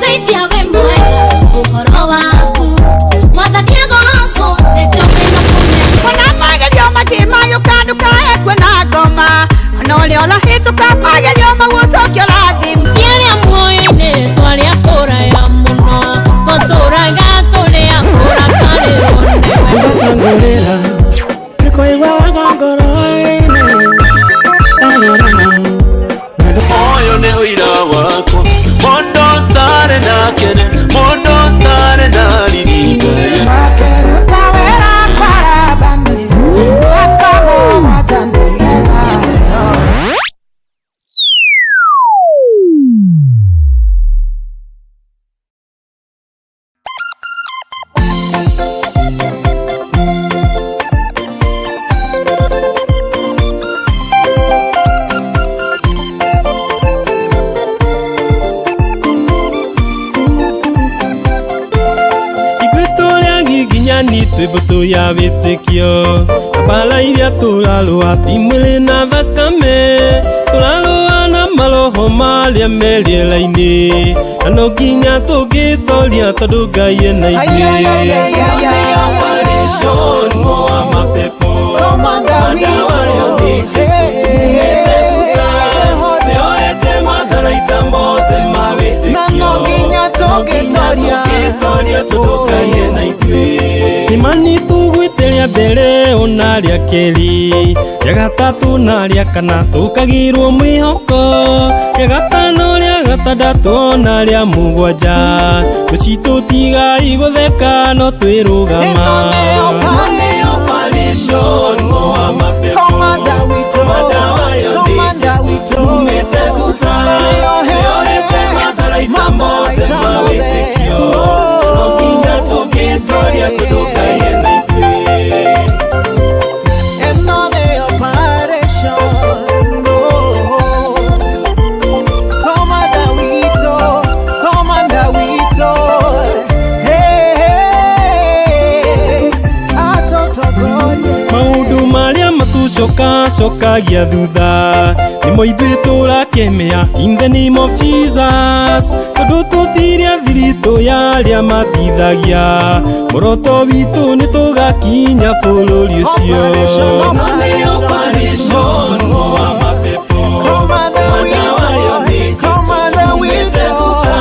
Ngũgeithia wĩ mwega ũhoro waku Mwathani agocwo nĩ njũĩ na kũmenya. Ona magerio makĩmayũka ndũkae kuona ngoma ona ũrĩa ũrahĩtũka magerio mau ũcoke ũrathimwo. Rĩrĩa muoyo-inĩ twarĩa kũraya mũno tũtũraga tũrĩ akũrakarĩrwo nĩwe. Ngũrĩra nĩkũigua wega ngoro-inĩ ndarora Ũyũ nĩ ũira wakwa mũndũ ũtarĩ na kĩene mũndũ ũtarĩ na riri Ngai. Makĩruta wĩra kwa Labani mĩaka mũgwanja nĩgetha aheo. Ithuĩ tũrĩa ngiginyani twĩ mbũtũ ya wĩtĩkio mbara iria tũrarũa ti mwĩrĩ na thakame tũrarũa na maroho marĩa me rĩera-inĩ na no nginya tũngĩtoria tondũ Ngai ena ithuĩ. Operation ng'oa mapepo madawa yo nĩ Jesũ tumĩte thutha nĩoete matharaita mothe ma wĩtĩkio Na no nginya tũngĩtoria. tũngĩtoria tondũ Ngai ena ithuĩ. Nĩmani tũgwĩte rĩa mbere ona rĩa kerĩ rĩa gatatũ na rĩa kana tũkagĩrwo mwĩhoko rĩa gatano rĩa gatandatũ ona rĩa mũgwanja thũ citũ tigai gũtheka no twĩrũgama. Operation ng'oa mapepo Komanda witũ, madawa yo nĩ komanda Jesũ witũ. tumĩte thutha nĩoete matharaita mothe ma wĩtĩkio no nginya tũngĩtoria tondũ Ngai ena ithuĩ. Ĩno nĩ operation, oh. Komanda witũ, komanda witũ. Hey, hey, atũtongorie. Maũndũ marĩa matũcokacokagia thutha nĩmo ithuĩ tũrakemea in the name of Jesus tondũ tũtirĩ thiritũ ya arĩa matithagia mũroto witũ nĩ tũgakinya bũrũri ũcio. Ĩno nĩ operation ng'oa mapepo Komanda madawa yo nĩ witũ, Jesũ komanda tumĩte witũ. thutha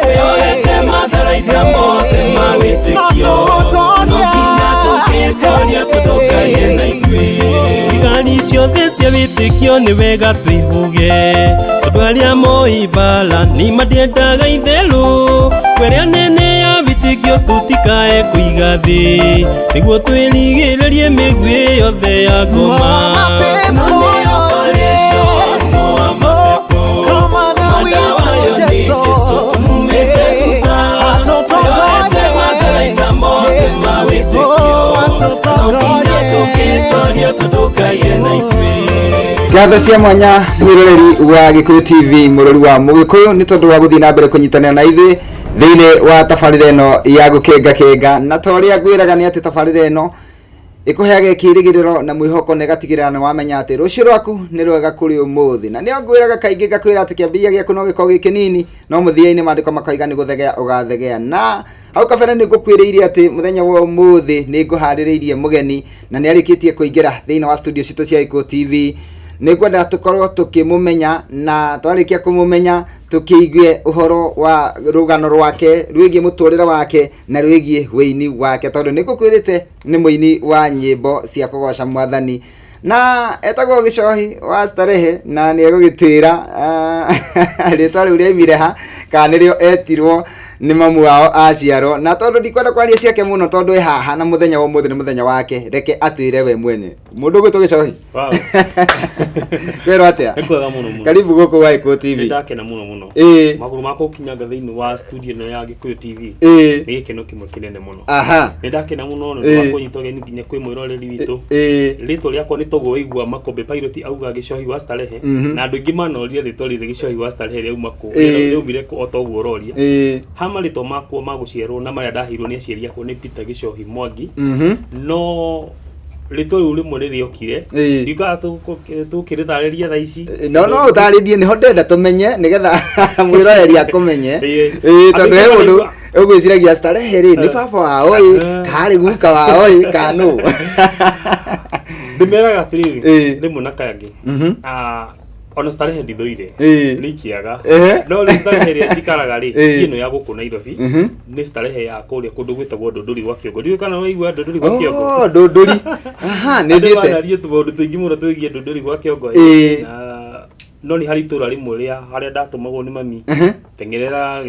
nĩoete matharaita mothe ma wĩtĩkio no nginya tũngĩtoria tondũ Ngai ena ithuĩ. Thigari ciothe cia wĩtĩkio nĩ wega twĩhũge tondũ arĩa moi mbara nĩ mandiendaga itherũ kwerĩa nene ya wĩtĩkio tũtikae kũiga thĩ nĩguo twĩrigĩrĩrie mĩguĩ yothe ya ngoma. Ĩno nĩ operation ng'oa mapepo Komanda madawa witũ yo nĩ Jesũ, Jesũ tumĩte thutha nĩoete matharaita mothe ma wĩtĩkio no nginya tũngĩtoria tondũ Ngai ena ithuĩ. Ngatho cia mwanya mwiroreri wa Gikuyu TV mũrori wa Mũgĩkũyũ nĩ tondũ wa gũthiĩ na mbere kũnyitanĩra na ithuĩ thĩinĩ wa tabarĩra ĩno ya gũkengakenga na ta ũrĩa ngwĩraga nĩ atĩ tabarĩra ĩno ĩkũheaga kĩrĩgĩrĩro na mwĩhoko na ĩgatigĩrĩra nĩ wamenya atĩ rũciũ rwaku nĩ rwega kũrĩ ũmũthĩ na nĩo ngwĩraga kaingĩ ngakwĩra atĩ kĩambĩrĩria gĩaku no gĩkorwo gĩ kĩnini no mũthia-inĩ maandĩko makoiga nĩ gũthegea ũgathegea na hau kabere nĩ ngũkwĩrĩire atĩ mũthenya wa ũmũthĩ nĩ ngũharĩrĩirie mũgeni na nĩ arĩkĩtie kũingĩra thĩinĩ wa studio citũ cia Gĩkũyũ TV nĩ ngwenda tũkorwo tũkĩmũmenya na twarĩkia kũmũmenya tũkĩigue ũhoro wa rũgano rwake rwĩgiĩ mũtũrĩre wake na rwĩgiĩ wĩini wake tondũ nĩ ngũkwĩrĩte nĩ mũini wa nyĩmbo cia kũgoca mwathani na etagwo Gĩcohi wa Starehe na nĩ egũgĩtwĩra rĩtwa rĩu rĩaimire ha kana nĩrĩo etirwo nĩ mamu wao aciarwo na tondũ ndikwenda kwaria ciake mũno tondũ e haha na mũthenya wa ũmũthĩ nĩ mũthenya wake reke atwĩre we mwene mũndũ ũgwĩtwo Gĩcohi. Wow. Kwĩrwo atĩa? Nĩ kwega mũno mũno. Karibu gũkũ gwa Gĩkũyũ Nĩ TV. ndakena mũno mũno. Magũrũ makwa gũkinyanga thĩinĩ wa studio ĩno ya Gĩkũyũ TV. Nĩ gĩkeno kĩmwe kĩnene mũno. Nĩ ndakena mũno nĩ ũndũ wa kũnyita ũgeni nginya kwĩ mwĩroreri witũ. Rĩtwa rĩakwa nĩ toguo waigua Makombe Pilot auga Gĩcohi wa Starehe. Na andũ aingĩ manoria rĩtwa rĩrĩ Gĩcohi wa Starehe rĩauma kũ. Rĩaumire kũ o toguo ũroria. Ha marĩtwa makwa ma gũciarwo na marĩa ndaheirwo nĩ aciari akwa nĩ Peter Gĩcohi Mwangi. No Rĩtwa rĩu rĩmwe rĩrĩokire. Ndiugaga tũkĩrĩtarĩria thaa ici. No ũtarĩrie, nĩho ndĩrenda tũmenye nĩgetha mwĩroreri akũmenye. Ĩĩ, tondũ he mũndũ ũgwĩciragia Starehe rĩ nĩ baba wao ĩ, karĩ guka wao ĩ, kanũ. Ndĩmeraga atĩrĩrĩ, rĩmwe na kangĩ, ona Starehe ndithũire, nĩ ikĩaga. No rĩu Starehe ĩrĩa njikaraga rĩ, ti ĩno ya gũkũ Nairobi, nĩ Starehe ya kũrĩa kũndũ gwĩtagwo Ndũndũri gwa Kĩongo. Ndiũĩ kana waigua Ndũndũri gwa Kĩongo. Oh, Ndũndũri. Aha, nĩ Andũ thiĩte. manarie tũmaũndũ tũingĩ mũno twĩgiĩ Ndũndũri gwa Kĩongo. Na no nĩ harĩ itũra rĩmwe rĩa harĩa ndatũmagwo nĩ mami, teng'erera,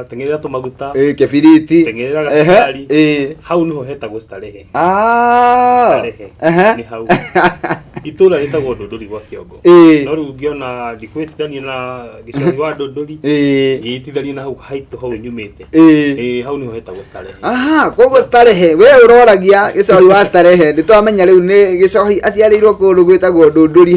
teng'erera tũmaguta, Kĩbiriti. Teng'erera gacukari. Hau niho hetagwo Starehe. Starehe. Nĩ hau itũra rĩtagwo Ndũndũri gwa Kĩongo. No rĩu ngĩona ndikwĩtithania na gĩcohi wa Ndũndũri, ngĩitithania na hau haitũ, hau nyumĩte. Hau niho hetagwo Starehe. Aha, koguo Starehe, we ũroragia gĩcohi wa Starehe, nĩ twamenya rĩu nĩ gĩcohi aciarĩirwo kũndũ gwĩtagwo Ndũndũri,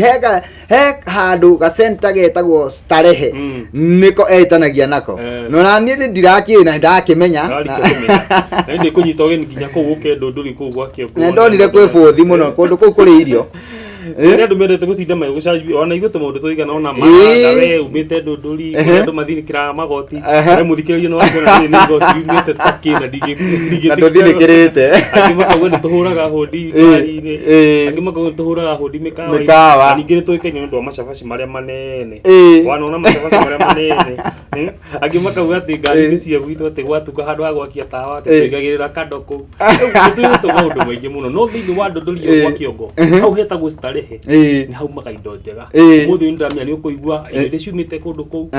he handũ gacenta getagwo Starehe, nĩko etanagia nako. No na niĩ nĩ ndirakĩũĩ na ndakĩmenya. Ndarĩkia kũmenya na nĩ ndĩkũnyita ũgeni nginya kũu ũke Ndũndũri kũu gwa Kĩongo. Na ndonire kwĩ bũthi mũno kũndũ kũu kũrĩ irio. Kũrĩa andũ mendete gũtinda magĩgũcanjia, ona ithuĩ tũmaũndũ tũigana ona maranga, we umĩte Ndũndũri, kũrĩa andũ mathinĩkĩraga magoti. We mũthikĩrĩria nĩ wakuona rĩrĩ nĩ igoti riumĩte ta kĩ na Na ndũthinĩkĩrĩte. Angĩ makauga nĩ tũhũraga hũndi ngari-inĩ, angĩ makauga nĩ tũhũraga hũndi mĩkawa-inĩ. Mĩkawa. Na ningĩ nĩ tũĩkaine nĩ ũndũ wa macabaci marĩa manene. Wanona macabaci marĩa manene. Angĩ makauga atĩ ngari-inĩ cia gwitũ atĩ gwatuka handũ ha gwakia tawa atĩ tũigagĩrĩra kando kũu. Rĩu tũtwĩrĩtwo maũndũ maingĩ mũno, no thĩinĩ wa Ndũndũri ĩyo gwa Kĩongo, hau hetagwo Starehe, nĩ haumaga indo njega. Ũmũthĩ ũyũ nĩndĩramenya nĩ ũkũigua indo iria ciumĩte kũndũ kũu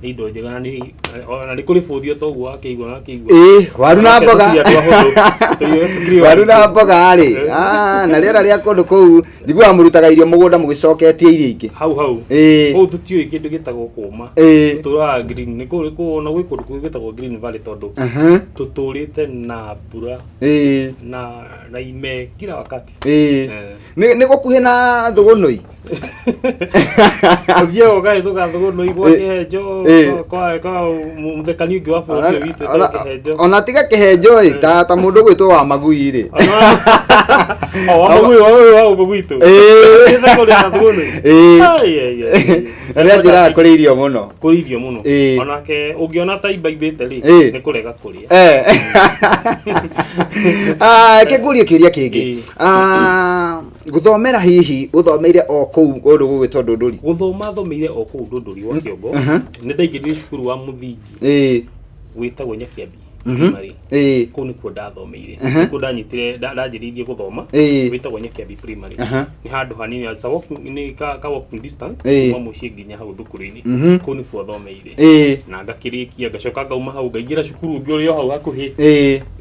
nĩ indo njega, na nĩ ona nĩ kũrĩ bũthi o toguo wakĩigua na wakĩigua. Ĩĩ, waru na Tũtirĩ mboga. andũ ahũthũ. Tũtirĩ Waru na andũ. mboga rĩ. Ah, na rĩera rĩa kũndũ kũu njiguaga mũrutaga irio mũgũnda mũgĩcoketie irio ingĩ. Hau hau. Kũu tũtiũĩ kĩndũ gĩtagwo kũma. Tũtũraga green, nĩ kũu kũu ona gwĩ kũndũ kũngĩ gwĩtagwo Green Valley tondũ tũtũrĩte na mbura na ime kila wakati. Nĩ gũkuhĩ na Thũgũnũi? Ũthiaga ũgahĩtũka Thũgũnũi gwa Kĩhenjo, kwa mũthekani ũngĩ wa bũrũri ũyũ witũ wĩtagwo Kĩhenjo. Ona tiga Kĩhenjo ĩ, ta mũndũ gwĩtwo wa Magui rĩ. O wa Magui, wa ũyũ wa gũkũ gwitũ. Ũthiĩte kũrĩa na Thũgũnũi? Ĩĩ. Ai, ai, ai, ai. Na nĩ anjĩraga kũrĩ irio mũno. Kũrĩ irio mũno. Onake ũngĩona ta imbaimbĩte rĩ, nĩ kũrega kũrĩa. Ah, kĩngũrie kĩũria kĩngĩ. Ah, gũthomera hihi ũthomeire o kũu kũndũ gũgwĩtwo Ndũndũri? Gũthoma thomeire o kũu Ndũndũri gwa Kĩongo. Nĩ ndaingĩrire cukuru wa mũthingi wĩtagwo Nyakĩambi Primary. Kũu nĩkuo ndathomeire, nĩkuo ndanyitire, ndanjĩrĩirie gũthoma. Wĩtagwo Nyakĩambi Primary. Nĩ handũ hanini, it's a walking, nĩ ka walking distance kuma mũciĩ nginya hau thukuru-inĩ. Kũu nĩkuo thomeire na ngakĩrĩkia, ngacoka ngauma hau ngaingĩra cukuru ũngĩ ũrĩ o hau hakuhĩ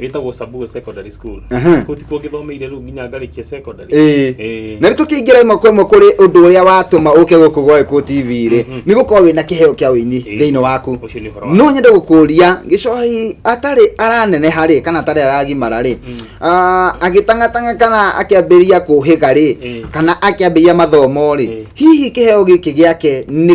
wĩtagwo Sabugo Secondary School. Kũu tikuo ngĩthomeire rĩu nginya ngarĩkia secondary. Na rĩu tũkĩingĩra ĩmwe kwa ĩmwe kũrĩ ũndũ ũrĩa watũma ũke gũkũ gwa Gĩkũyũ TV rĩ, nĩ gũkorwo wĩna kĩheo kĩa ũini thĩinĩ waku. Ũcio nĩ ũhoro wa No nyende gũkũria, gĩcohi atarĩ araneneha rĩ, kana atarĩ aragimara rĩ, agĩtang'atang'a kana akĩambĩrĩria kũhĩga rĩ, kana akĩambĩrĩria mathomo rĩ, hihi kĩheo gĩkĩ gĩake nĩ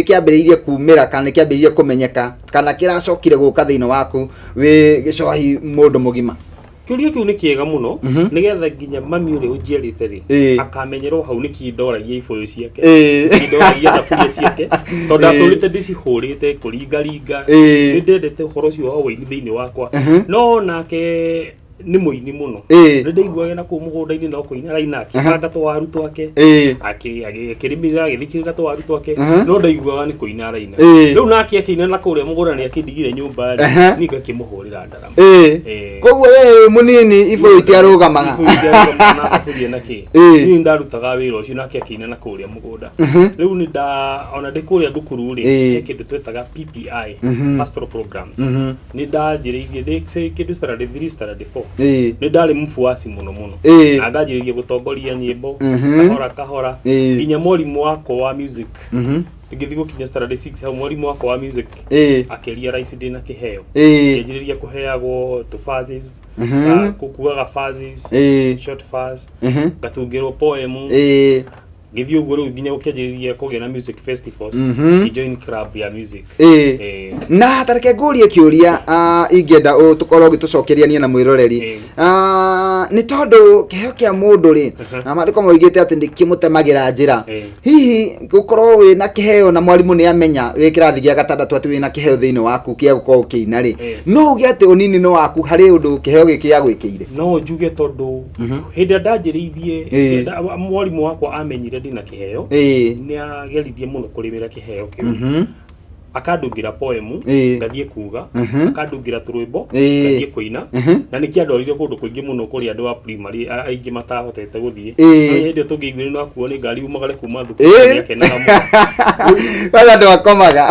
kĩambĩrĩirie kumĩra kana nĩ kĩambĩrĩirie kũmenyeka kana kĩracokire gũka thĩinĩ waku wĩ gĩcohi mũndũ mũgima? Kĩũria kĩu nĩ kĩega mũno, nĩgetha nginya mami ũrĩa ũnjiarĩte rĩ, akamenyerwo hau nĩkĩ ndoragia ibũyũ ciake, nĩkĩ ndoragia thaburia ciake, tondũ ndatũrĩte ndĩcihũrĩte kũringaringa. Nĩ ndendete ũhoro ũcio wa ũini thĩinĩ wakwa, no nake nĩ mũini mũno. Nĩ ndaiguaga na kũu mũgũnda-inĩ no kũina araina, akĩbanga tũwaru twake, akĩrĩmĩra, agĩthikĩrĩra tũwaru twake, no ndaiguaga nĩ kũina araina. Rĩu nake akĩina na kũrĩa mũgũnda nĩ akĩndigire nyũmba rĩ, niĩ ngakĩmũhũrĩra ndarama. Koguo we wĩ mũnini ibũyũ itiarũgamaga. Ibũyũ itiarũgamaga na thaburia na kĩ. Niĩ ndarutaga wĩra ũcio nake akĩina na kũrĩa mũgũnda. Rĩu nĩ nda ona ndĩ kũrĩa thukuru rĩ, he kĩndũ twetaga PPI, pastoral programs. Nĩ ndanjĩrĩirie ndĩ say kĩndũ standard 3, standard 4. Nĩ ndarĩ mfuasi mũno mũno. Na nganjĩrĩria gũtongoria nyĩmbo kahora kahora nginya mwarimũ wakwa wa music, ngĩthiĩ gũkinya standard 6 hau, mwarimũ wakwa wa music akĩrealize ndĩna kĩheo. Ngĩanjĩrĩria kũheagwo tũ verses, kuaga verses, short verse, ngatungĩrwo poem. Ngĩthiĩ ũguo rĩu nginya gũkĩanjĩrĩria kũgĩa na music festivals, join club ya music. Na tareke ngũrie kĩũria, ingĩenda tũkorwo ũgĩtũcokeria niĩ na mwĩroreri. Nĩ tondũ kĩheo kĩa mũndũ rĩ, na maandĩko moigĩte atĩ nĩ kĩmũtemagĩra njĩra. Hihi gũkorwo wĩna kĩheo na mwarimũ nĩ amenya wĩ kĩrathi gĩa gatandatũ atĩ wĩna kĩheo thĩinĩ waku kĩa gũkorwo ũkĩina rĩ, no uge atĩ ũnini-inĩ waku harĩ ũndũ kĩheo gĩkĩ gĩagwĩkĩire? No njuge tondũ hĩndĩ ĩrĩa ndanjĩrĩirie, mwarimũ wakwa amenyire ndĩna kĩheo, nĩ ageririe mũno kũrĩmĩra kĩheo kĩu. Akandungĩra poem, ngathiĩ kuga, akandungĩra tũrwĩmbo, ngathiĩ kũina, na nĩ kĩandwarire kũndũ kũingĩ mũno kũrĩa andũ a primary aingĩ matahotete gũthiĩ. No hĩndĩ ĩyo tũngĩaiguire nĩ wakuo nĩ ngari umagare kuma thukuru, nĩakenaga mũno. Kwanza andũ akomaga.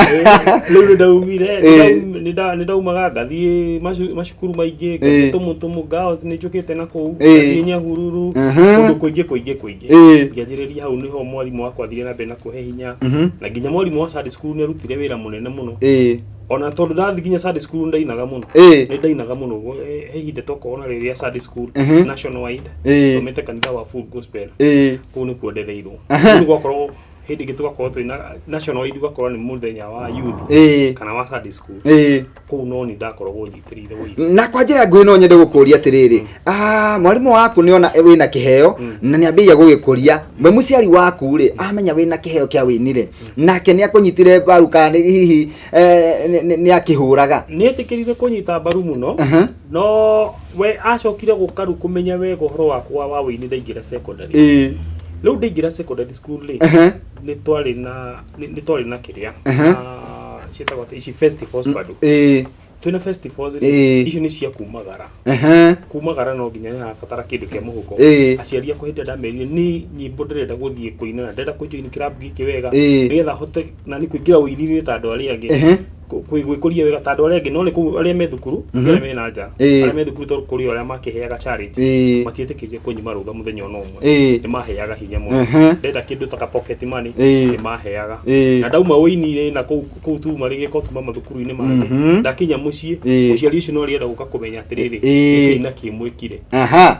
Rĩu nĩ ndaumire, nĩ ndaumaga ngathiĩ macukuru maingĩ, ngathiĩ tũmũ girls nĩ njũkĩte na kũu, ngathiĩ Nyahururu, kũndũ kũingĩ kũingĩ kũingĩ. Ngĩanjĩrĩria hau nĩho mwarimũ wakwa athire na mbere na kũhe hinya, na nginya mwarimũ wa Sunday school nĩ arutire wĩra mũnene mũno, ona tondũ ndathiĩ nginya Sunday school ndainaga mũno. Nĩ ndainaga mũno. He ihinda tokorwo na rĩrĩa Sunday school national wide, tumĩte kanitha wa Full Gospel, kũu nĩkuo ndereirwo. Rĩu gwakorwo hĩndĩ ĩngĩ tũgakorwo twĩna national wide, gũgakorwo nĩ mũthenya wa youth kana wa Sunday school, kũu no nĩ ndakoragwo nyitĩrĩire wũini. Na kwa njĩra nguhĩ no nyende gũkũria atĩrĩrĩ, mwarimũ waku nĩ ona wĩna kĩheo na nĩ ambĩrĩria gũgĩkũria, we mũciari waku rĩ, amenya wĩna kĩheo kĩa wĩini rĩ, nake nĩ akũnyitire mbaru kana nĩ hihi nĩ akĩhũraga? Nĩ etĩkĩrire kũnyita mbaru mũno, no we acokire gũka rĩu kũmenya wega ũhoro wakwa wa wĩini ndaingĩra secondary. Rĩu ndaingĩra secondary school rĩ, nĩ twarĩ na kĩrĩa na ciĩtagwo atĩ ici festivals bado, twĩna festivals rĩ, icio nĩ cia kumagara. Kumagara no nginya nĩ harabatara kĩndũ kĩa mũhuko. Aciari akwa hĩndĩ ĩrĩa ndamerire nĩ nyĩmbo ndĩrenda gũthiĩ kũina na ndĩrenda kũjoin club gĩkĩ wega, nĩgetha hote na nĩ kũingĩra ũini-inĩ ta andũ arĩa angĩ, gwĩkũria wega ta andũ arĩa angĩ, no nĩ kũu arĩa me thukuru, arĩa me na nja, arĩa me thukuru, tondũ kũrĩ arĩa makĩheaga challenge, matiĩtĩkĩrire kũnyima rũtha mũthenya ona ũmwe. Nĩ maheaga hinya mũno. Ndenda kĩndũ ta ka pocket money, nĩ maheaga. Na ndauma ũini-inĩ na kũu kũu tuma rĩgĩko kuma mathukuru-inĩ mangĩ, ndakinya mũciĩ, mũciari ũcio no arĩenda gũka kũmenya atĩrĩrĩ, nĩkĩĩ na kĩ mwĩkire,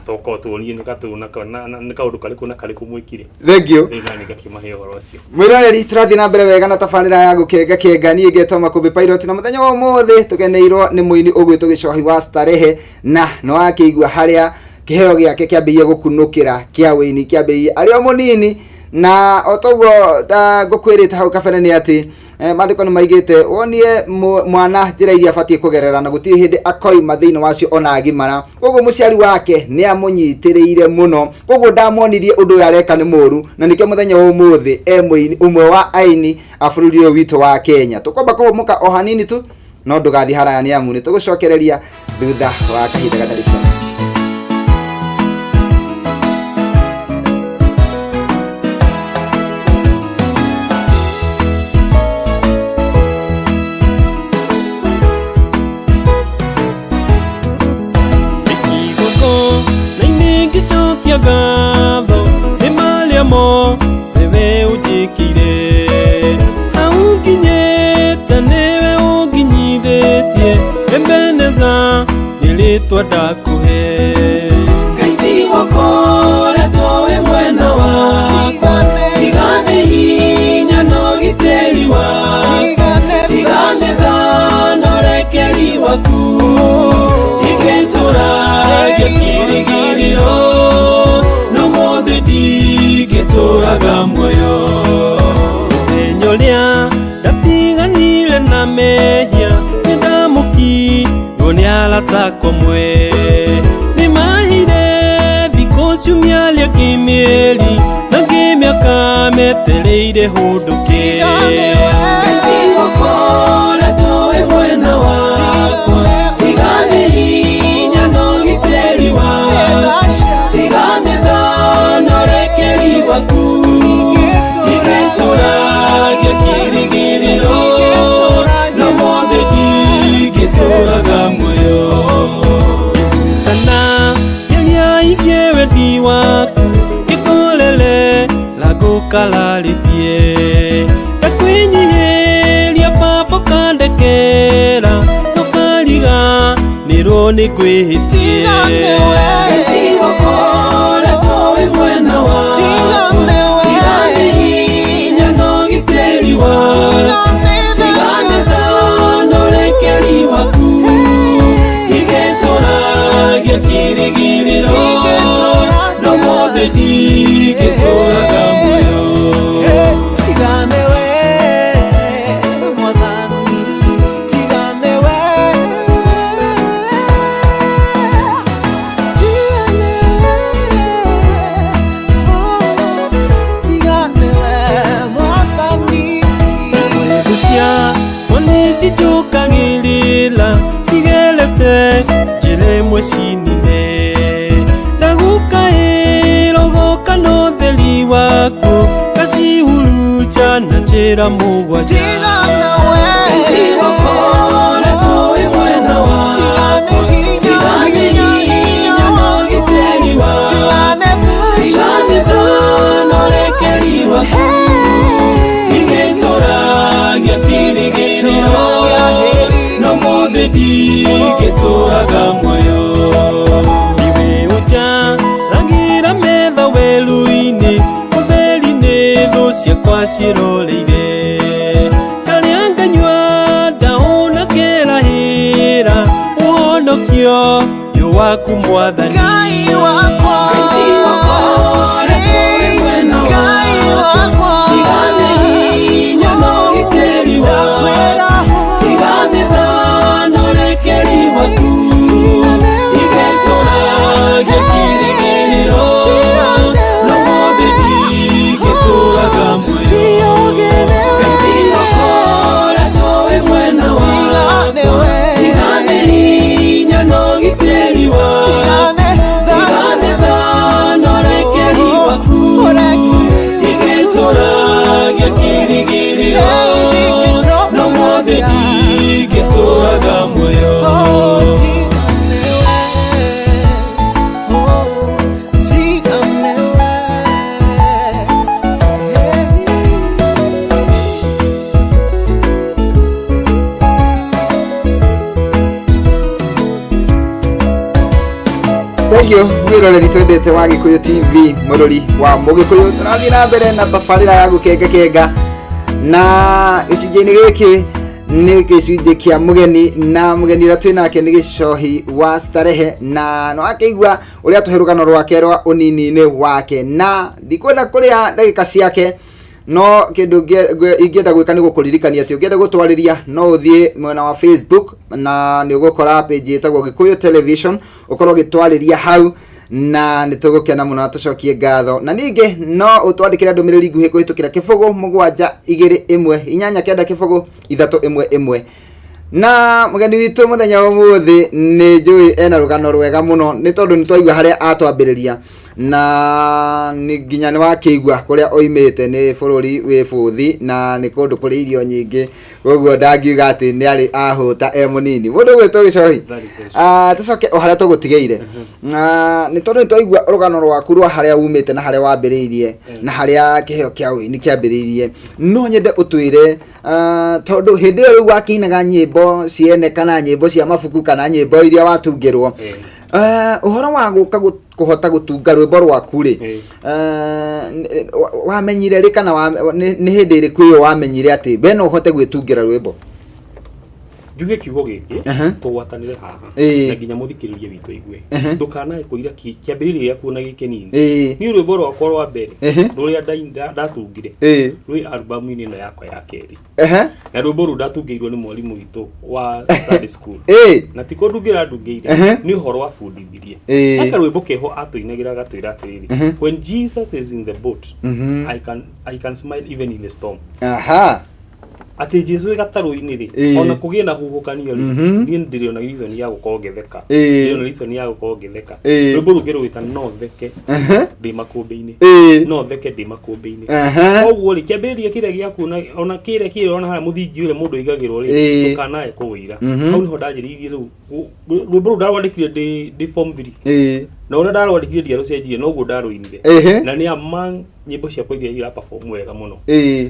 tokorwo tuonie nĩ katũ na nĩ kaũndũ karĩkũ na karĩkũ mwĩkire. Thank you. Rĩu nani ngakĩmahe ũhoro ũcio. Mwĩroreri, tũrathiĩ na mbere wega na tabarĩra ya gũkenga kenga. Niĩ ngetwo Makũmbĩ Pilot, na mũthenya wa ũmũthĩ tũgeneirwo nĩ mũini ũgwĩtwo Gĩcohi wa Starehe, na nĩ wakĩigua harĩa kĩheo gĩake kĩambĩrĩirie gũkunũkĩra kĩa wĩini, kĩambĩrĩirie arĩ o mũnini. Na o toguo ngũkwĩrĩte hau kabere nĩ atĩ maandĩko nĩ maigĩte wonie mwana njĩra iria abatiĩ kũgerera na gũtirĩ hĩndĩ akoima thĩinĩ wacio ona agimara. Koguo mũciari wake nĩ amũnyitĩrĩire mũno, koguo ndamonirie ũndũ ũyũ areka nĩ mũru, na nĩkĩo mũthenya wa ũmũthĩ e mũini ũmwe wa aini a bũrũri ũyũ witũ wa Kenya. Tũkwamba kũhũmũka o hanini tu, no ndũgathiĩ haraya nĩ amu nĩ tũgũcokereria thutha wa kahinda gatarĩ cama. Igoko na inĩngĩcokia ngatho nĩ marĩa mothe we ũnjĩkĩire, hau nginyĩte nĩwe ũnginyithĩtie, Ebeneza nĩ rĩtwa ndakũhe. Ngai tigũkoretwo wĩ mwena wakwa, tiga nĩ hinya na ũgitĩri waku, tiga nĩ tha na ũrekeri waku, ndingĩtũragia kĩrĩgĩrĩro, no mũthĩ ndingĩtũraga muoyo. Mũthenya ũrĩa ndatiganire na mehia, nĩ ndamũkirwo nĩ arata akwa nĩ mahire thikũ ciumia rĩa kĩmĩeri na ngĩmĩaka metereire hũndũke. Ngai tigũkoretwo wĩ mwena wakwa, tiga nĩ hinya na ũgitĩri waku, tiga nĩ tha na ũrekeri waku, ndingĩtũragia kĩrĩgĩrĩro, no mũthĩ ndingĩtũraga muoyo. Kana geria ingĩ wendi waku ngĩkorere langũkararĩtie, ndakwĩnyihĩria baba ũkandekera, ndũkariganĩrwo nĩ ngwĩhĩtie. Ngai tigũkoretwo wĩ mwena wakwa, tiga nĩ Nĩcinjũkagĩrĩra cigerete njĩra ĩmwe cinine. Ndagũkaĩra ũgoka na ũtheri waku, ngacihurunja na njĩra mũgwanja. Nĩtigũkoretwo wĩ mwena wakwa, tigane hinya na ũgitĩri waku, tigane tha na ũrekeri waku, ndigĩtũragia tirigĩrĩro, no mũthĩ ndingĩtũraga muoyo. Iwe ũnjaragĩra metha werũ-inĩ, ũtheri-inĩ thũ ciakwa ciĩroreire. Karĩa nganyua ndahũna kerahĩra, ũhonokio ũyũ waku Mwathani. Ngai wakwa, Nĩtigũkoretwo wĩ mwena Ngai wakwa, wakwa, tigane hinya na ũgitĩri waku, tigane tha na ũrekeri waku, ndigĩtũragia kĩrĩgĩrĩro, no mũthĩ ndingĩtũraga muoyo. Nĩtigũkoretwo wĩ mwena wakwa, tigane hinya na ũgitĩri waku, tigane tha na ũrekeri waku, ndigĩtũragia kĩrĩgĩrĩro, no mũthĩ ndingĩtũraga muoyo. Thank you mwiroreri twendete wa Gikuyu TV, mũrori wa Mũgĩkũyũ. Tũrathiĩ na mbere na tabarĩra ya gũkengakenga, na gĩcunjĩ-inĩ gĩkĩ nĩ gĩcunjĩ kĩa mũgeni, na mũgeni ũrĩa twĩ nake nĩ Gĩcohi wa Starehe, na no akĩigua ũrĩa tũhe rũgano rwake rwa ũnini-inĩ wake, na ndikwenda kũrĩa ndagĩka ciake, no kĩndũ ingĩenda gwĩka nĩ gũkũririkania atĩ ũngĩenda gũtwarĩria no ũthiĩ mwena wa Facebook, na nĩ ũgũkora page ĩtagwo Gĩkũyũ Television, ũkorwo ũgĩtwarĩria hau, na nĩ tũgũkena mũno na tũcokie ngatho. Na ningĩ no ũtwandĩkĩre ndũmĩrĩri nguhĩ kũhĩtũkĩra 0 7 2 1 8 9 0 3 1 1. Na mũgeni witũ mũthenya wa ũmũthĩ nĩ njũĩ ena rũgano rwega mũno, nĩ tondũ nĩ twaigua harĩa atwambĩrĩria, na nĩ nginya nĩ wakĩigua kũrĩa oimĩte nĩ bũrũri wĩ bũthi na nĩ kũndũ kũrĩ irio nyingĩ, koguo ndangiuga atĩ nĩ arĩ ahũta e mũnini. Mũndũ ũgwĩtwo Gĩcohi, tũcoke o harĩa tũgũtigĩire, nĩ tondũ nĩ twaigua rũgano rwaku rwa harĩa umĩte na harĩa wambĩrĩirie na harĩa kĩheo kĩa ũini kĩambĩrĩirie, no nyende ũtwĩre, tondũ hĩndĩ ĩyo rĩu wakĩinaga nyĩmbo ciene kana nyĩmbo cia mabuku kana nyĩmbo iria watungĩrwo, ũhoro wa gũka kũhota gũtunga rwĩmbo rwaku rĩ, wamenyire rĩ kana nĩ hĩndĩ ĩrĩkũ ĩyo wamenyire atĩ we no ũhote gwĩtungĩra rwĩmbo? Njuge kiugo gĩkĩ, tũgwatanĩre haha na nginya mũthikĩrĩrie witũ aigue, ndũkanae kũira kĩambĩrĩria gĩaku ona gĩkĩnini. Niĩ rwĩmbo rwakwa rwa mbere rũrĩa ndatungire rwĩ albamu-inĩ ĩno yakwa ya kerĩ, na rwĩmbo rũu ndatungĩirwo nĩ mwarimũ witũ wa Sunday school, na ti kũndungĩra ndungĩire, nĩ ũhoro wabundithirie. Haka rwĩmbo keho atũinagĩra agatwĩra atĩrĩrĩ, "When Jesus is in the boat, I can smile even in the storm." Atĩ Jesu wĩ gatarũ-inĩ rĩ, ona kũgĩe na huhũkanio rĩ, niĩ ndĩrĩ ona reason ya gũkorwo ngĩtheka. Ndĩrĩ ona reason ya gũkorwo ngĩtheka. Rwĩmbo rũngĩ rwĩta "No theke ndĩ makũmbĩ-inĩ", "No theke ndĩ makũmbĩ-inĩ". Koguo rĩ, kĩambĩrĩria kĩrĩa gĩaku ona kĩrĩa kĩrĩa ona harĩa mũthingi ũrĩa mũndũ aigagĩrwo rĩ, ndũkanae kũwĩira. Hau nĩho ndanjĩrĩirie rĩu rwĩmbo rũu ndarwandĩkire ndĩ form 3, na ũrĩa ndarwandĩkire ndiarũcenjirie, noguo ndarũinire. Na nĩ among nyĩmbo ciakwa iria ira perform wega mũno.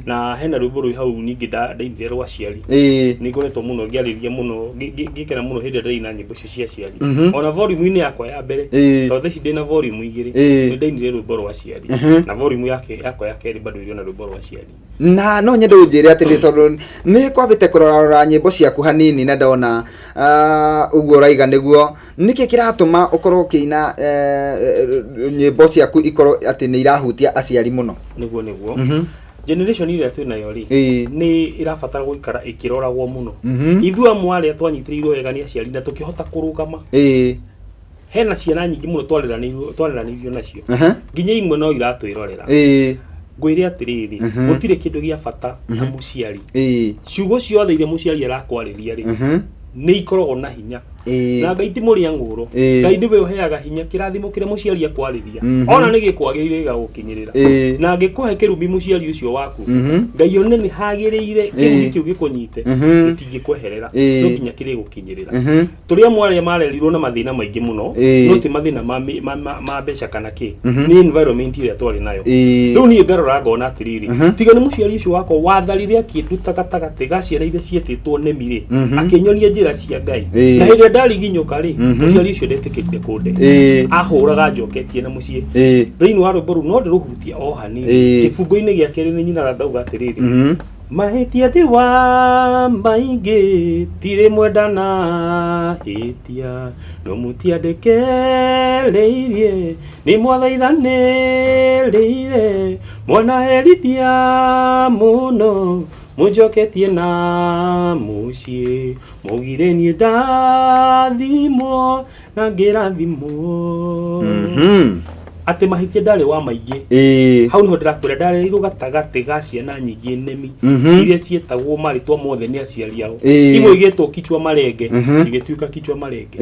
Na hena rwĩmbo rwĩ hau ningĩ ndainire rwa aciari. Nĩ ngoretwo mũno ngĩarĩria mũno, ngĩkena mũno hĩndĩ ĩrĩa ndĩraina nyĩmbo icio cia aciari. Ona volume-inĩ yakwa ya mbere, tondũ thaa ici ndĩna volume 2, nĩ ndainire rwĩmbo rwa aciari, na volume yake yakwa ya kerĩ bado ĩrĩ ona rwĩmbo rwa aciari. Na no nyende ũnjĩre atĩrĩrĩ, tondũ nĩ kwambĩte kũrorarora nyĩmbo ciaku hanini na ndona, ũguo ũraiga nĩguo, nĩkĩ kĩratũma ũkorwo ũkĩina nyĩmbo ciaku ikorwo atĩ nĩ irahutia aciari mũno? Nĩguo generation ĩrĩa twĩ nayo rĩ, nĩ ĩrabatara gũikara ĩkĩroragwo mũno. Ithuĩ amwe arĩa twanyitĩrĩirwo wega nĩ aciari na tũkĩhota kũrũgama, hena ciana nyingĩ mũno twareranĩirio nacio, nginya imwe no iratwĩrorera. Ngwĩre atĩrĩrĩ, gũtirĩ kĩndũ gĩa bata ta mũciari. Ciugo ciothe iria mũciari arakwarĩria rĩ, nĩ ikoragwo na hinya. Na Ngai ti mũrĩa ng'ũro. Ngai nĩwe ũheaga hinya. Kĩrathimo kĩrĩa mũciari akwarĩria, ona nĩ gĩkwagĩrĩire gĩgagũkinyĩrĩra. Na angĩkũhe kĩrumi mũciari ũcio waku, Ngai one nĩ hagĩrĩire kĩrumi kĩu gĩkũnyite, gĩtingĩkweherera, no nginya kĩrĩgũkinyĩrĩra. Tũrĩ amwe arĩa marerirwo na mathĩna maingĩ mũno, no ti mathĩna ma mbeca kana kĩ, nĩ environment ĩrĩa twarĩ nayo. Rĩu niĩ ngarora ngona atĩrĩrĩ, tiga nĩ mũciari ũcio wakwa watharire akĩnduta gatagatĩ ga ciana iria ciĩtĩtwo nemi rĩ, akĩnyonia njĩra cia Ngai, na hĩndĩ ĩrĩa ndariginyũka rĩ, mũciari ũcio ndetĩkĩrire kũnde, ahũraga njoketie na mũciĩ. Thĩinĩ wa rwĩmbo rũu no ndĩrũhutie o hanini. Kĩbungo-inĩ gĩa kerĩ nĩ nyinaga ngauga atĩrĩrĩ, mahĩtia ndĩ wa maingĩ, ti rĩmwe ndanahĩtia, no mũtiandekereirie, nĩ mwathaithanĩrĩire, mwanaherithia mũno, mũnjoketie na mũciĩ, maugire niĩ ndathimwo na ngĩrathimwo. Atĩ mahĩtia ndarĩ wa maingĩ. Hau niho ndĩrakwĩra ndarereirwo gatagatĩ ga ciana nyingĩ nemi, iria ciĩtagwo marĩtwa mothe nĩ aciari ao. Imwe igĩtwo kichwa marenge, cigĩtuĩka kichwa marenge.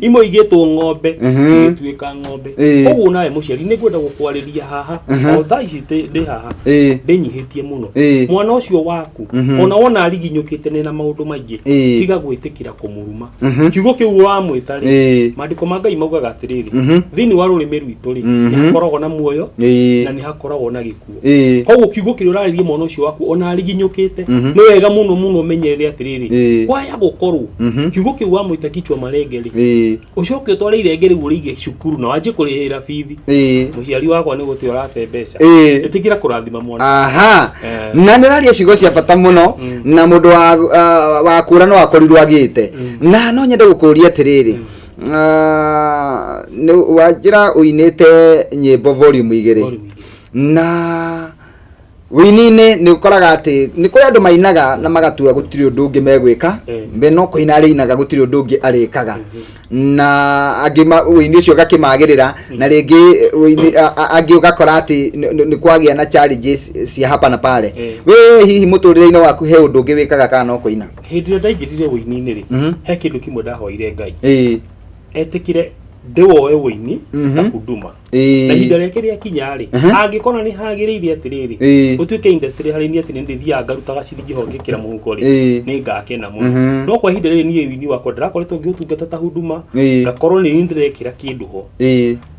Imwe igĩtwo ng'ombe, cigĩtuĩka ng'ombe. Koguo nawe mũciari, nĩ ngwenda gũkwarĩria haha o thaa ici ndĩ haha, ndĩnyihĩtie mũno. Mwana ũcio waku, ona wona ariginyũkĩte nĩ na maũndũ maingĩ, tiga gwĩtĩkĩra kũmũruma. Kiugo kĩu wamwĩta rĩ, maandĩko ma Ngai maugaga atĩrĩrĩ, thĩinĩ wa rũrĩmĩ rwitũ rĩ, nĩ hakoragwo na muoyo na nĩ hakoragwo na gĩkuũ. Koguo kiugo kĩrĩa ũrarĩria mwana ũcio waku ona ariginyũkĩte, nĩ wega mũno mũno ũmenyerere atĩrĩrĩ, kwaya gũkorwo kiugo kĩu wamwĩta kichwa marenge rĩ, ũcoke ũtware irenge rĩu ũrĩige cukuru na wanjie kũrĩhĩra bithi, mũciari wakwa nĩ gũte ũrate mbeca. Ĩtĩkĩra kũrathima mwana. Aha. Na nĩ ũraria ciugo cia bata mũno, na mũndũ wa wa kũra no akorirwo agĩte. Na no nyende gũkũria atĩrĩrĩ, nĩ wanjĩra ũinĩte nyĩmbo volume 2. Volume 2. Na wĩini-inĩ nĩ ũkoraga atĩ nĩ kũrĩ andũ mainaga na magatua gũtirĩ ũndũ ũngĩ megwĩka, be no kũina arĩinaga, gũtirĩ ũndũ ũngĩ arĩkaga, na angĩ wĩini ũcio ũgakĩmagĩrĩra, na rĩngĩ wĩini angĩ ũgakora atĩ nĩ kwagĩa na challenges cia hapa na pale. We hihi mũtũrĩre-inĩ waku he ũndũ ũngĩ wĩkaga kana no kũina? Hĩndĩ ĩrĩa ndaingĩrire wĩini-inĩ rĩ, he kĩndũ kĩmwe ndahoire Ngai, etĩkĩre ndĩwoe wĩini ta huduma, na ihinda rĩake rĩakinya rĩ, angĩkorwo nĩ hagĩrĩire atĩrĩrĩ, ũtuĩke industry harĩ niĩ atĩ nĩ ndĩthiaga ngarutaga ciringi ho ngĩkĩra mũhuko rĩ, nĩ ngakena mũno. No kwa ihinda rĩrĩ niĩ wĩini wakwa ndĩrakoretwo ngĩũtungata ta huduma, ngakorwo nĩ niĩ ndĩrekĩra kĩndũ ho.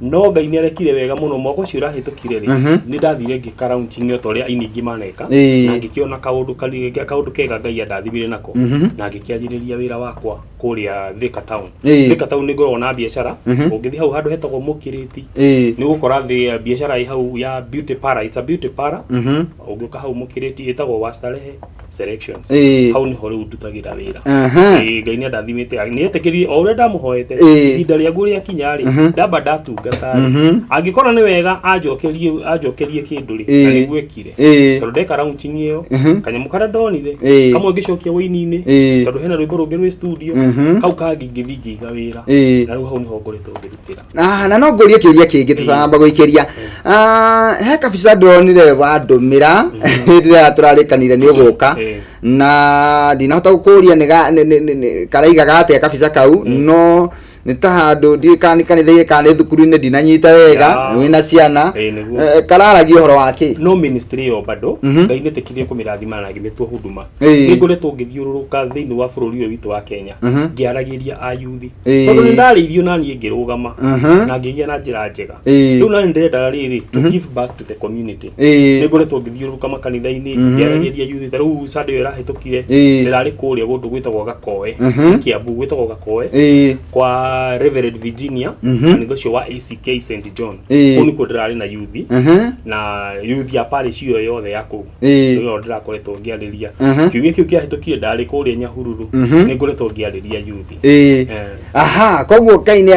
No Ngai nĩ arekire wega mũno, mwaka ũcio ũrahĩtũkire rĩ, nĩ ndathire ngĩka launching o ta ũrĩa aini aingĩ maneka, na ngĩkĩona kaũndũ kega Ngai andathimire nako, na ngĩkĩanjĩrĩria wĩra wakwa kũrĩa Thika town. Thika town nĩ ngoragwo na biacara. Ũngĩthiĩ hau handũ hetagwo Mũkĩrĩti, nĩ ũgũkora thĩ biacara ĩ hau ya beauty parlor, it's a beauty parlor. Ũngĩũka hau Mũkĩrĩti ĩtagwo Wastarehe Selections. Hau nĩho rĩu ndutagĩra wĩra. Ngai nĩ andathimĩte, nĩ etĩkĩrire o ũrĩa ndamũhoete. Ihinda rĩaguo rĩakinya rĩ, ndamba ndatungata rĩ, angĩkorwo nĩ wega anjokerie kĩndũ rĩ, na nĩguo ekire, tondũ ndeka launching ĩyo, kanyamũ karĩa ndonire kamwe ngĩcokia wĩini-inĩ, tondũ hena rwĩmbo rũngĩ rwĩ studio, kau kangĩ ngĩthiĩ ngĩiga wĩra, na rĩu hau nĩho ngoretwo ngĩrutĩra. Ah, na no ngũrie kĩũria kĩngĩ tũtanamba gũikĩria. Ah, he kabica ndĩronire wandũmĩra hĩndĩ ĩrĩa tũrarĩkanire nĩ ũgũka, na ndinahota gũkũria nĩ karaigaga atĩa kabica kau, no nĩ ta handũ ndiũĩ kana nĩ kanitha-inĩ kana nĩ thukuru-inĩ, ndinanyita wega. Wĩna ciana. Nĩguo. Kararagia ũhoro wa kĩ? No ministry ĩyo bado, Ngai nĩtĩkĩrie kũmĩrathima na ngĩmĩtua huduma. Nĩ ngoretwo ngĩthiũrũrũka thĩinĩ wa bũrũri ũyũ witũ wa Kenya, ngĩaragĩria ayuthi, tondũ nĩ ndarĩirio na niĩ ngĩrũgama na ngĩgĩa na njĩra njega. Rĩu nani ndĩrendaga rĩrĩ to give back to the community. Nĩ ngoretwo ngĩthiũrũrũka makanitha-inĩ ngĩaragĩria yuthi. Ta rĩu Sunday ĩyo ĩrahĩtũkire, ndĩrarĩ kũrĩa kũndũ gwĩtagwo Gakoe, Kiambu, gwĩtagwo Gakoe, kwa Reverend Virginia, kanitha ũcio wa ACK St John. Kũu nĩkuo ndĩrarĩ na yuthi, na yuthi ya parish ĩyo yothe ya kũu nĩyo ndĩrakoretwo ngĩarĩria. Kiumia kĩu kĩahĩtũkire ndarĩ kũrĩa Nyahururu, nĩ ngoretwo ngĩarĩria yuthi. Aha, koguo Ngai nĩ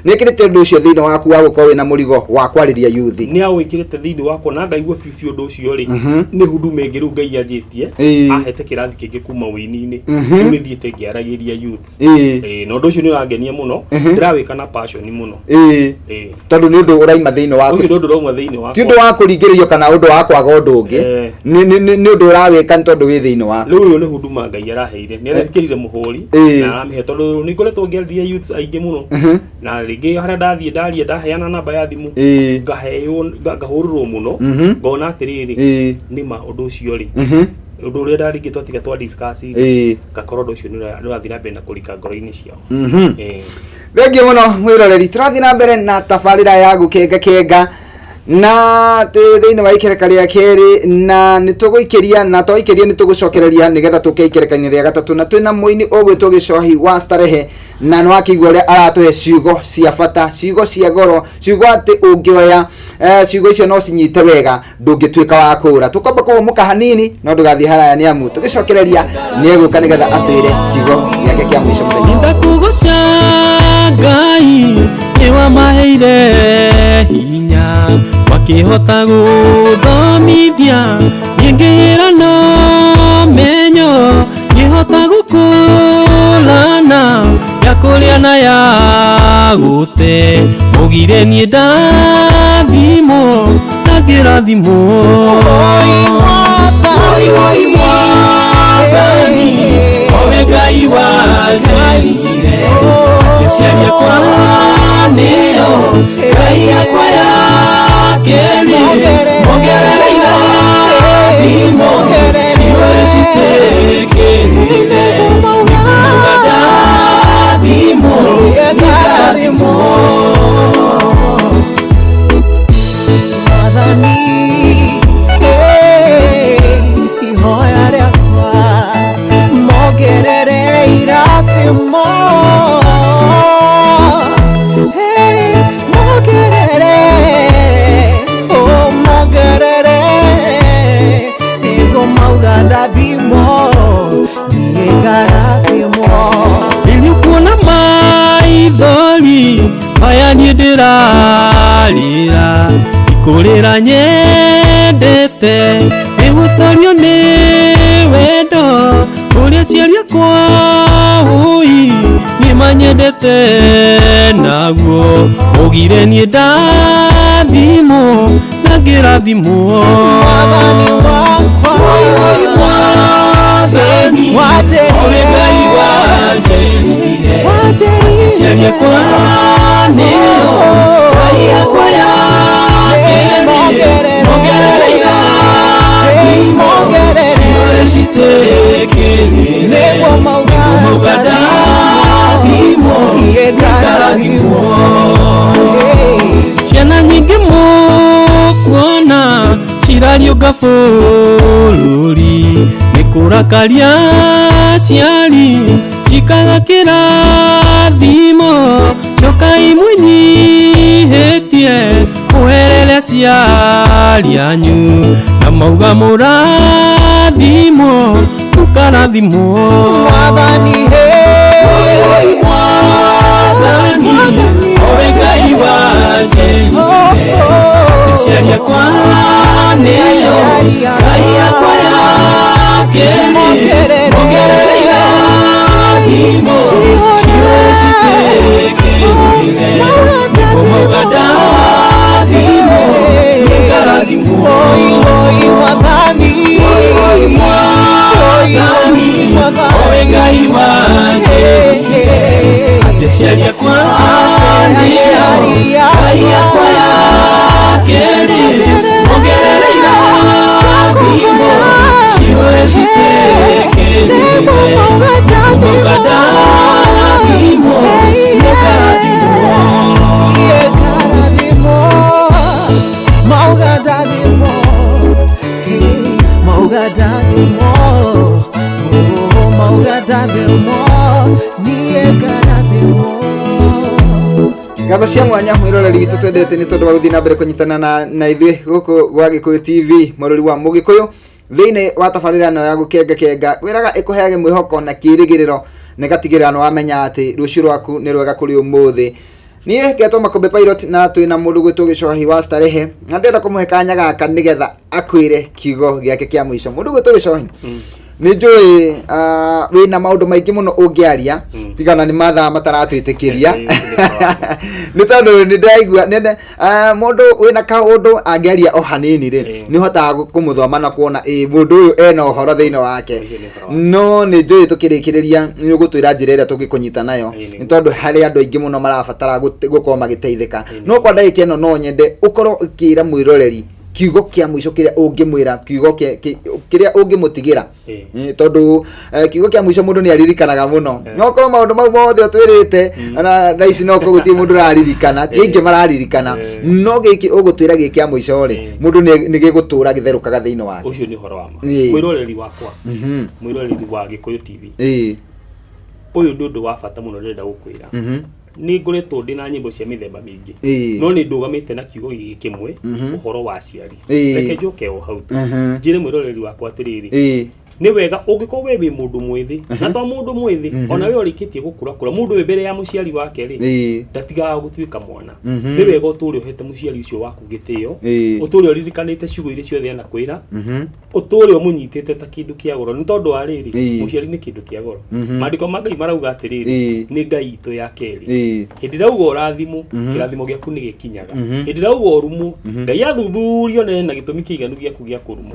ekĩrĩte ũndũ ũcio thĩinĩ waku wa gũkorwo wĩna mũrigo wa kwarĩria yuthi. Nĩ awĩkĩrĩte thĩinĩ wakwa na ngaigua biũ biũ ũndũ ũcio rĩ, nĩ huduma ĩngĩ rĩu Ngai anjĩtie, ahete kĩrathi kĩngĩ kuma wĩini-inĩ. Rĩu nĩ thiĩte ngĩaragĩria youth. Na ũndũ ũcio nĩ ũrangenia mũno. Mũno ndĩrawĩka na passion mũno. Ĩĩ. Tondũ nĩ ũndũ ũraima thĩinĩ waku. Ũcio nĩ ũndũ ũrauma thĩinĩ wakwa. Ti ũndũ wa kũringĩrĩrio kana ũndũ wa kwaga ũndũ ũngĩ. Nĩ ũndũ ũrawĩka nĩ tondũ wĩ thĩinĩ waku. Rĩu ũyũ nĩ huduma Ngai araheire, nĩ arethikĩrire mũhũri na aramĩhe, tondũ nĩ ngoretwo ngĩarĩria youths aingĩ mũno, na rĩngĩ harĩa ndathiĩ ndaria, ndaheana namba ya thimũ, ngaheo, ngahũrĩrwo mũno. Ngona atĩrĩrĩ, nĩma ũndũ ũcio rĩ, ũndũ ũrĩa ndarĩngĩ twatiga twa discuss rĩ, ngakorwo ũndũ ũcio nĩ ũrathiĩ na mbere na kũrika ngoro-inĩ ciao. Thengiũ mũno mwĩroreri, tũrathiĩ na mbere na tabarĩra ya gũkenga kenga na twĩ thĩinĩ wa ikereka rĩa kerĩ, na nĩ tũgũikĩria, na twaikĩria nĩ tũgũcokereria nĩgetha tũke ikereka-inĩ rĩa gatatũ, na twĩna mũini ũgwĩtwo Gĩcohi wa Starehe, na nĩ wakĩigua ũrĩa aratũhe ciugo cia bata, ciugo cia goro, ciugo atĩ ũngĩoya ciugo icio no cinyite wega, ndũngĩtuĩka wa kũũra. Tũkwamba kũhũmũka hanini, no ndũgathiĩ haraya nĩ amu tũgĩcokereria nĩ egũka nĩgetha atwĩre kiugo gĩake kĩa mũico mũthenya. Ndakũgoca Ngai nĩ wamaheire hinya makĩhota gũthomithia, niĩ na menyo ngĩhota gũkũrana ya kũrĩa na ya gũte, mũgire niĩ ndathimwo na ngĩrathimwo. Woi woi Mwathani, owe Ngai wanjarire, atĩ akwa nĩo Ngai yakwa ya kerĩ, mongerere irathimo ciũre citĩkĩrire, nĩngũmauga ndathimwo, ndathimwo. Mwathani, ihoya rĩakwa, mongerere irathimo. Hey, mongerere, oh, mongerere, nĩguo mauga ndathimwo, niĩ ngarathimwo. Rĩrĩa ũkuona maithori maya niĩ ndĩrarĩra, ikũrĩra nyendete, nĩ gũtorio nĩ wendo ũrĩa aciari akwa ũi niĩ manyendete naguo, ũgire niĩ ndathimwo na ngĩrathimwo. Mwathani wakwa, Woi woi Mwathani, owe Ngai wanjĩrire, aciari akwa nĩo Ngai yakwa ya kerĩ, mongerere irathimo ciũre citĩkĩrire, Nĩguo mauga nĩguo mauga ndathimwo, ngarathimwo. Ciana nyingĩ mũkuona cirariũnga bũrũri nĩ kũrakaria aciari, cikaga kĩrathimo, cokai mwĩnyihĩtie mũherere aciari anyu, na mauga mũrathimwo, mũkarathimwo. Mwathani, hey. Mwathani, owe Ngai wanjĩrire, aciari akwa nĩo Ngai yakwa ya kerĩ, mongerere irathimo ciũre citĩkĩrire, nĩguo mauga ndathimwo, nĩngarathimwo. Oi, oi, Mwathani. Oi Mwathani, owe Ngai wanjĩrire, atĩ aciari akwa nĩo Ngai yakwa ya kerĩ, mongerere irathimo ciũre citĩkĩrire, nĩguo mauga ndathimwo, nĩngarathimwo. Ngarathimwo, mauga ndathimwo. Hey, mauga ndathimwo. Oh, mauga ndathimwo, niĩ ngarathimwo. Ngatho cia mwanya mwĩroreri witũ twendete nĩ tondũ wa gũthiĩ na mbere kũnyitana na ithuĩ gũkũ gwa Gĩkũyũ TV, mũrori wa Mũgĩkũyũ, thĩinĩ wa tabarĩra ĩno ya gũkenga kenga, wĩraga ĩkũheage mwĩhoko na kĩĩrĩgĩrĩro, na ĩgatigĩrĩra nĩ wamenya atĩ rũciũ rwaku nĩ rwega kũrĩ ũmũthĩ. Niĩ ngetwo Makũmbĩ Pilot, na twĩna mũndũ gwĩtwo Gĩcohi wa Starehe, na ndĩrenda kũmũhe kanya gaka nĩgetha akwĩre kiugo gĩake kĩa mũico. Mũndũ gwĩtwo Gĩcohi, nĩ njũĩ wĩna maũndũ maingĩ mũno ũngĩaria. Tigana nĩ mathaa mataratwĩtĩkĩria. Nĩ tondũ nĩ ndĩraigua mũndũ wĩna kaũndũ angĩaria o hanini rĩ, nĩ ũhotaga kũmũthoma na kuona ĩ mũndũ ũyũ ena ũhoro thĩinĩ wake. Ũcio nĩ ũhoro wa- No nĩ njũĩ tũkĩrĩkĩrĩria nĩ ũgũtwĩra njĩra ĩrĩa tũngĩkũnyita nayo, nĩ tondũ harĩ andũ aingĩ mũno marabatara gũkorwo magĩteithĩka. No kwa ndagĩka ĩno no nyende ũkorwo ũkĩra mwĩroreri kiugo kĩa mũico kĩrĩa ũngĩmwĩra, kiugo kĩrĩa ũngĩmũtigĩra. Tondũ kiugo kĩa mũico mũndũ nĩ aririkanaga mũno. No korwo maũndũ mau mothe ũtwĩrĩte na thaa ici no gũtirĩ mũndũ ũraririkana, ti aingĩ mararirikana, no gĩkĩ ũgũtwĩra gĩ kĩa mũico rĩ, mũndũ nĩ gĩgũtũra gĩtherũkaga thĩinĩ wake. Ũcio nĩ ũhoro wa ma. Mwĩroreri wakwa, mwĩroreri wa Gĩkũyũ TV, ũyũ nĩ ũndũ wa bata mũno ndĩrenda gũkwĩra. Nĩ ngoretwo ndĩ na nyĩmbo cia mĩthemba mĩingĩ, no nĩ ndũgamĩte na kiugo gĩkĩ kĩmwe, ũhoro wa aciari. Reke njoke o hau tu, njĩre mwĩroreri wakwa atĩrĩrĩ, nĩ wega ũngĩkorwo we wĩ mũndũ mwĩthĩ, na to mũndũ mwĩthĩ, ona we ũrĩkĩtie gũkũra kũra, mũndũ wĩ mbere ya mũciari wake rĩ, ndatigaga gũtuĩka mwana. Nĩ wega ũtũre ũhete mũciari ũcio waku gĩtĩo, ũtũre ũririkanĩte ciugo iria ciothe anakwĩra, ũtũre ũmũnyitĩte ta kĩndũ kĩa goro, nĩ tondũ wa rĩrĩ, mũciari nĩ kĩndũ kĩa goro. Maandĩko ma Ngai marauga atĩrĩrĩ, nĩ Ngai itũ ya kerĩ. Hĩndĩ ĩrĩa auga ũrathimwo, kĩrathimo gĩaku nĩ gĩkinyaga. Hĩndĩ ĩrĩa auga ũrumwo, Ngai athuthurio nene na gĩtũmi kĩiganu gĩaku gĩa kũrumwo,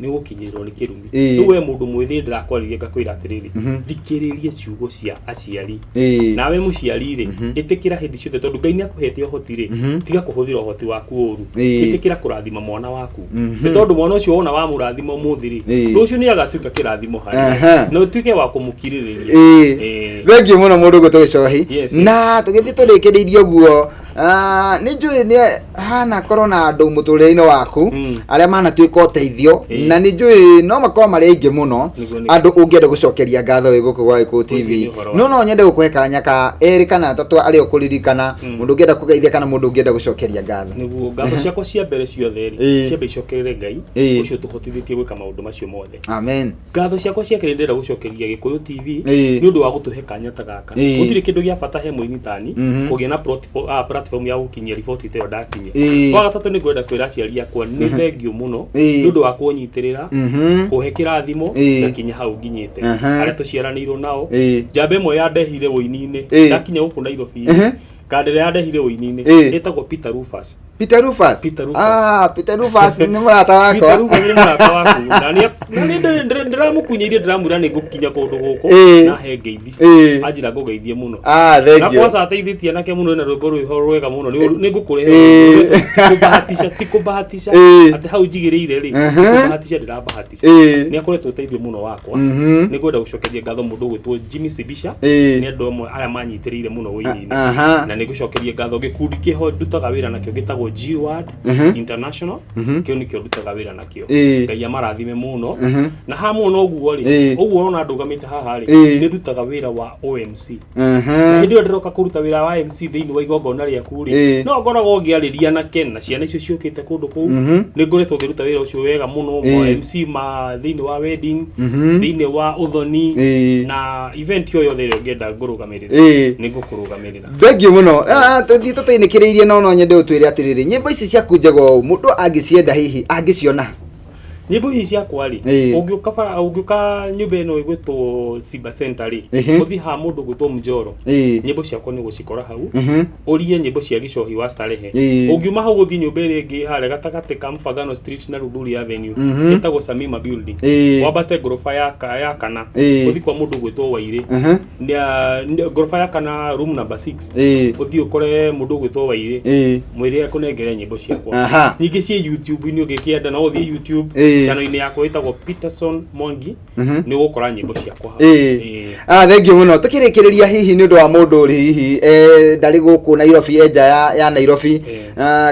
nĩ ũgũkinyĩrĩrwo nĩ kĩrumi. Rĩu we mũndũ mwĩthĩ, ndĩrakwarĩria ngakwĩra atĩrĩrĩ, thikĩrĩrie ciugo cia aciari. Nawe mũciari rĩ, ĩtĩkĩra hĩndĩ ciothe, tondũ Ngai nĩ akũhete ũhoti rĩ, tiga kũhũthĩra ũhoti waku ũru. Ĩtĩkĩra kũrathima mwana waku, nĩ tondũ mwana ũcio wona wamũrathima ũmũthĩ rĩ, rũciũ nĩ agatuĩka kĩrathimo harĩ na ũtuĩke wa kũmũkirĩrĩria. Thengiũ mũno mũndũ ũgwĩtwo Gĩcohi. Na tũgĩthiĩ tũrĩkĩrĩirie ũguo, nĩ njũĩ nĩ hana korwo na andũ mũtũrĩre-inĩ waku arĩa manatuĩka ũteithio, na nĩ njũĩ no makorwo marĩ aingĩ mũno Nĩguo. andũ ũngĩenda gũcokeria ngatho wĩ gũkũ gwa Gĩkũyũ Ũcio TV. nĩ ũhoro wa No no nyende gũkũhe kanya ka erĩ kana atatũ arĩa ũkũririkana, mũndũ ũngĩenda kũgeithia kana mũndũ ũngĩenda gũcokeria ngatho. Nĩguo, ngatho ciakwa cia mbere ciothe rĩ, ciambe icokerere Ngai ũcio tũhotithĩtie gwĩka maũndũ macio mothe. Amen. Ngatho ciakwa cia kerĩ ndĩrenda gũcokeria Gĩkũyũ TV nĩ ũndũ wa gũtũhe kanya ta gaka. Gũtirĩ kĩndũ gĩa bata he mũini tani kũgĩa na platform ya gũkinyia riboti ta ĩyo ndakinyia. Wa gatatũ, nĩ ngwenda kwĩra aciari akwa nĩ thengio mũno nĩ ũndũ wa kũnyitĩrĩra, kũhe kĩrathimo ngakinya hau nginyĩte. Arĩa tũciaranĩirwo nao, njamba ĩmwe yandehire ũini-inĩ ndakinya gũkũ Nairobi, kandĩra yandehire ũini-inĩ, ĩtagwo Peter Rufus. Peter Rufus. Peter Rufus. Ah, Peter Rufus nĩ mũrata Peter wakwa. Rufus nĩ mũrata waku, na nĩ ndĩramũkunyĩirie, ndĩramwĩra nĩ ngũkinya kũndũ gũkũ na he ngeithi, anjĩra ngũgeithie mũno. Ah, Na thank you. kwanza ateithĩtie anake mũno na rwĩmbo rwĩho rwega mũno. Nĩ ngũkũrehe. Kũbahatisha ti kũbahatisha, atĩ hau njigĩrĩire rĩ, kũbahatisha ndĩrabahatisha. Nĩ akoretwo ũteithio mũno wakwa. Nĩ ngwenda gũcokeria ngatho mũndũ ũgwĩtwo Jimmy Sibisha. Nĩ andũ amwe arĩa manyitĩrĩire mũno ũini-inĩ. Na nĩ ngũcokeria ngatho gĩkundi kĩho ndutaga wĩra nakĩo gĩtagwo G Word International. Kĩu nĩkĩo ndutaga wĩra nakĩo. Ngai amarathime mũno. Na ha mũno ũguo rĩ, ũguo ũrona ndũgamĩte haha rĩ, nĩ ndutaga wĩra wa OMC. Hĩndĩ ĩyo ndĩroka kũruta wĩra wa MC thĩinĩ wa igongona rĩaku rĩ, no ngoragwo ngĩarĩria anake na ciana icio ciũkĩte kũndũ kũu. Nĩ ngoretwo ngĩruta wĩra ũcio wega mũno, ma MC ma thĩinĩ wa wedding, thĩinĩ wa ũthoni, na event o yothe ĩrĩa ũngĩenda ngũrũgamĩrĩra, nĩ ngũkũrũgamĩrĩra. Thank you mũno. Tũthiĩ tũtũinĩkĩrĩirie, no no nyende ũtwĩre atĩrĩrĩ, nyĩmbo ici ciaku njega ũũ, mũndũ angĩcienda hihi angĩciona? Nyĩmbo ici ciakwa rĩ, ũngĩũka bara, ũngĩũka nyũmba ĩno ĩgwĩtwo Simba Center rĩ, ũthiĩ haha mũndũ ũgwĩtwo Mjoro, nyĩmbo ciakwa nĩ ũgũcikora hau. Ũrie nyĩmbo cia Gĩcohi wa Starehe. Ũngiuma hau ũthiĩ nyũmba ĩrĩa ĩngĩ harĩa gatagatĩ ka Mfagano Street na Luthuli Avenue, ĩtagwo Samima Building, wambate ngoroba ya kana, ũthiĩ kwa mũndũ ũgwĩtwo Wairĩ. Ngoroba ya kana, room number 6, ũthiĩ ũkore mũndũ ũgwĩtwo Wairĩ, mwĩre akũnengere nyĩmbo ciakwa. Ningĩ ciĩ YouTube-inĩ, ũngĩkĩenda no ũthiĩ YouTube channel-inĩ yakwa ĩtagwo Peterson Mwangi, nĩ ũgũkora nyĩmbo ciakwa hau. Ah, thank you mũno. Tũkĩrĩkĩrĩria, hihi nĩ ũndũ wa mũndũ ũrĩ hihi ndarĩ gũkũ Nairobi, e nja ya Nairobi,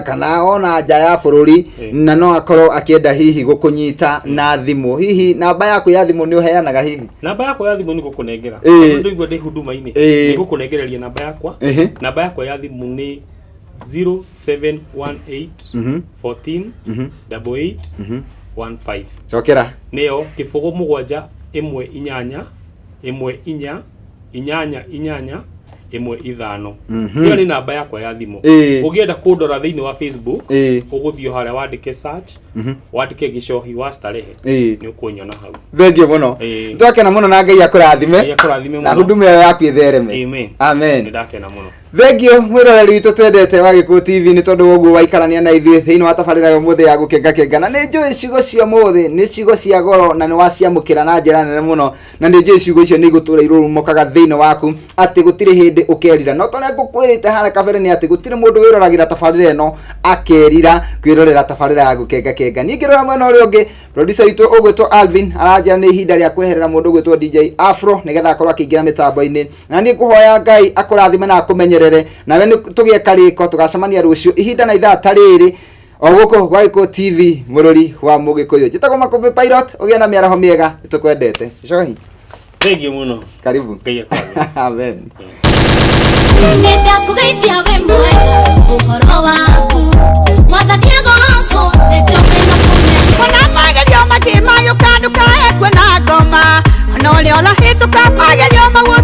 kana ona nja ya bũrũri, na no akorwo akĩenda hihi gũkũnyita na thimũ, hihi namba yaku ya thimũ nĩ ũheanaga hihi? Namba yakwa ya thimũ nĩ ngũkũnengera. Tondũ ndĩigua ndĩ huduma-inĩ, nĩ ngũkũnengereria namba yakwa. Namba yakwa ya thimũ nĩ 0718 14 88 15. Cokera. Nĩyo 0 7 1 8 1 8 8 1 5. Ĩyo nĩ namba yakwa ya thimũ. Ũngĩenda kũndora thĩinĩ wa Facebook, ũgũthiĩ o harĩa wandĩke search, wandĩke Gichohi wa Starehe, nĩ ũkũnyona hau. Thengiũ mũno. Twakena mũno na Ngai akũrathime. Ngai akũrathime na mũno. huduma ĩyo yaku ĩthereme. Amen. Amen. Nĩ ndakena mũno. Thengio mwĩroreri witũ twendete wa Gĩkũyũ TV nĩ tondũ wa ũguo waikarania na ithuĩ thĩinĩ wa tabarĩra ya ũmũthĩ ya gũkengakenga, na nĩ njũĩ ciugo cia ũmũthĩ nĩ ciugo cia goro na nĩ waciamũkĩra na njĩra nene mũno, na nĩ njũĩ ciugo icio nĩ igũtũra irũrũmokaga thĩinĩ waku atĩ gũtirĩ hĩndĩ ũkerira. No torĩa ngũkwĩrĩte harĩa kabere nĩ atĩ gũtirĩ mũndũ wĩroragĩra tabarĩra ĩno akerira kwĩrorera tabarĩra ya gũkengakenga. Niĩ ngĩrora mwena ũrĩa ũngĩ, producer witũ ũgwĩtwo Alvin aranjĩra nĩ ihinda rĩa kweherera mũndũ ũgwĩtwo DJ Afro nĩgetha akorwo akĩingĩra mĩtambo-inĩ, na niĩ ngũhoya Ngai akũrathime na akũmenyerere, nawe nĩ tũgĩe karĩko tũgacemania rũciũ ihinda na ithaa ta rĩrĩ o gũkũ gwa Gĩkũyũ TV, mũrũri wa Mũgĩkũyũ. Njĩtagwo Makũmbĩ Pilot, ũgĩe na mĩaraho mĩega, nĩtũkwendete. Gichohi, Thengiũ mũno. Karibu. Ngai akũrathime. Amen. Nĩndakũgeithia wĩ mwega ũhoro waku, Mwathani agocwo nĩ njũĩ na kũmenya. Ona magerio makĩmayũka ndũkae kuona ngoma, ona ũrĩa ũrahĩtũka magerio maguo.